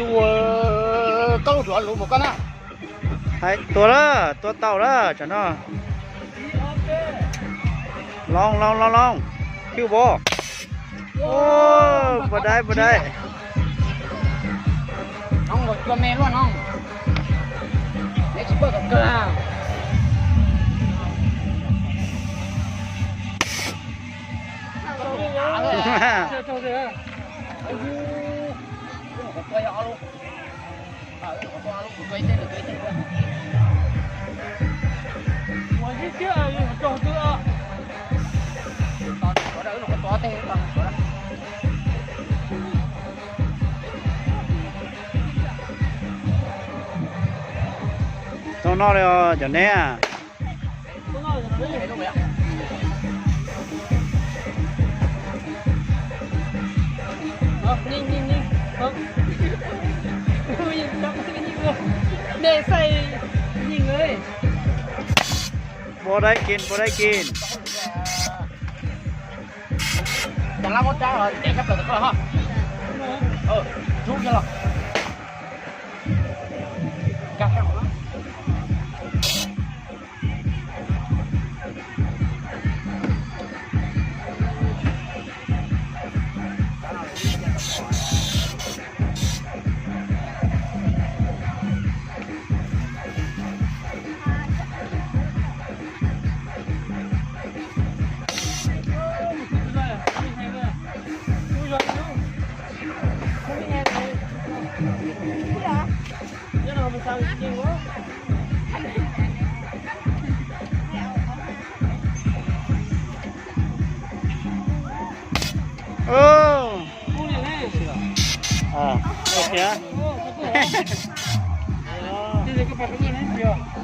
Ua, koj lub duav luv mus koj na. Hais tua lawm, tua tau lawm tsam no. Loo, loo, loo, loo. Cub vos. Ua, puas dai, puas dai. Noo, cua me luaj no. Neb tsis poj kom kawg. Tau noj li os cov neb. Puas dai kis, puas dai kis.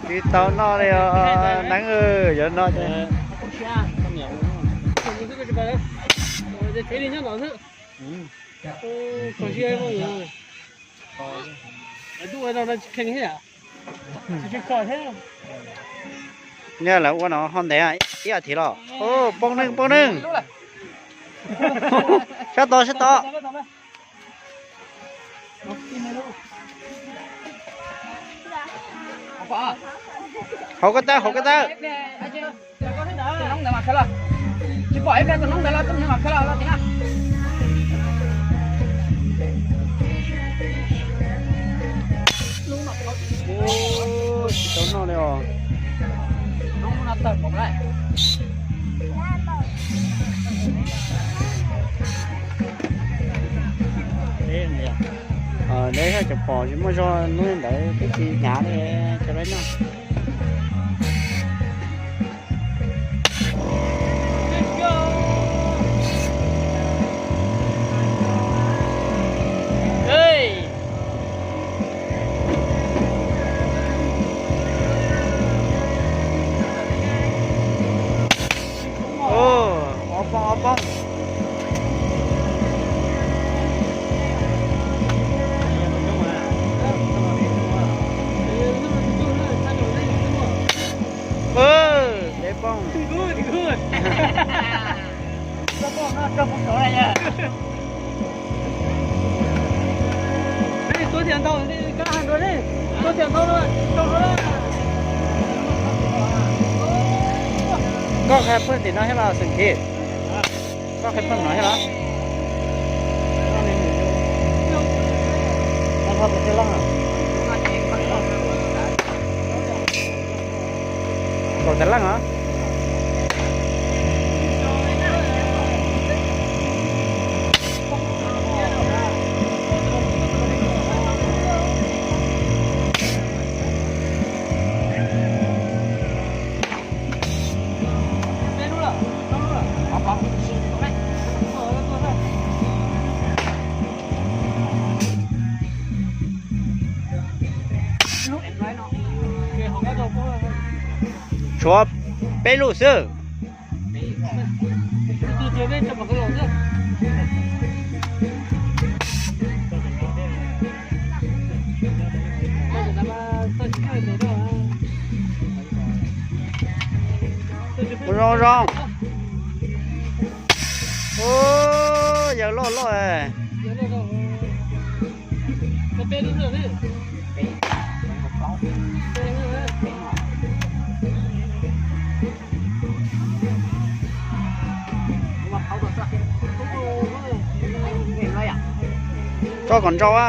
Tsis tau noj li os neeb, yuav noj. Nyob lawv ua no ho ntev ib as thiv los. Poob neeg, poob neeg. Sab tod, sab tod. Hauv ko taw, hauv ko taw. Tsis tau noj li os. Neb cov pom tsis muaj zog hnub ntawd twb tsis hnyav li, cov lawv noj. Ob poob, ob poob. Dev poob. Koj qhia pheej tim no thiab los xeem Thib? Koj qhia pheej no thiab los? Kaum tawm leej os. Tshuav peb lub xwb. Mus zoo zoo. Ub, yawg loj loj. Tso kom nrau a.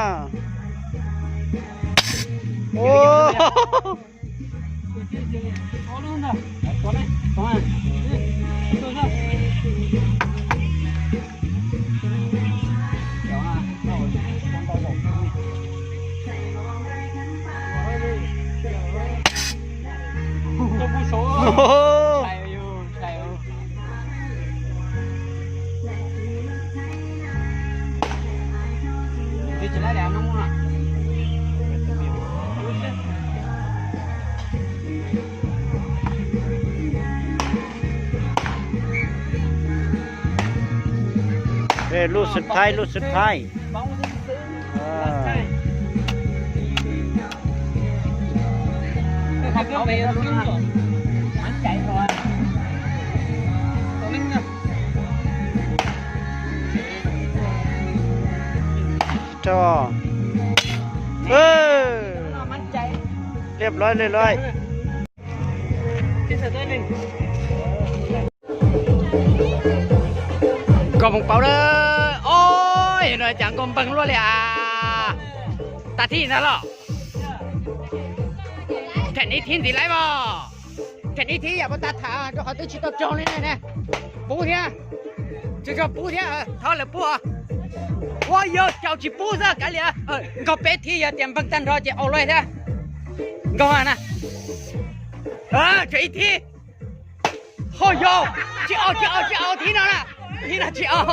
Lub xwb thaib, lub xwb thaib. Ria loj, ria loj. Nkauj Hmoov Pauv na, o, no cas nkauj npeeg luaj li as. Tag thib ntag los? Them ib thib ntxiv lawm mog. Them ib thib yam puas tag tham rau qhov twb tsis tau raug li ne. Pub thiab. Tsis raug pub thiab, thov lawv pub. Ua yog caum tsis pub xwb kav liam. Nkaug peb thib yog tias npeeg tag nrho ces au lawm thiab. Nkaug na. Tshuav ib thib. Ho yog, tsis au, tsis au, tsis au thib no na. Thib no tsis au.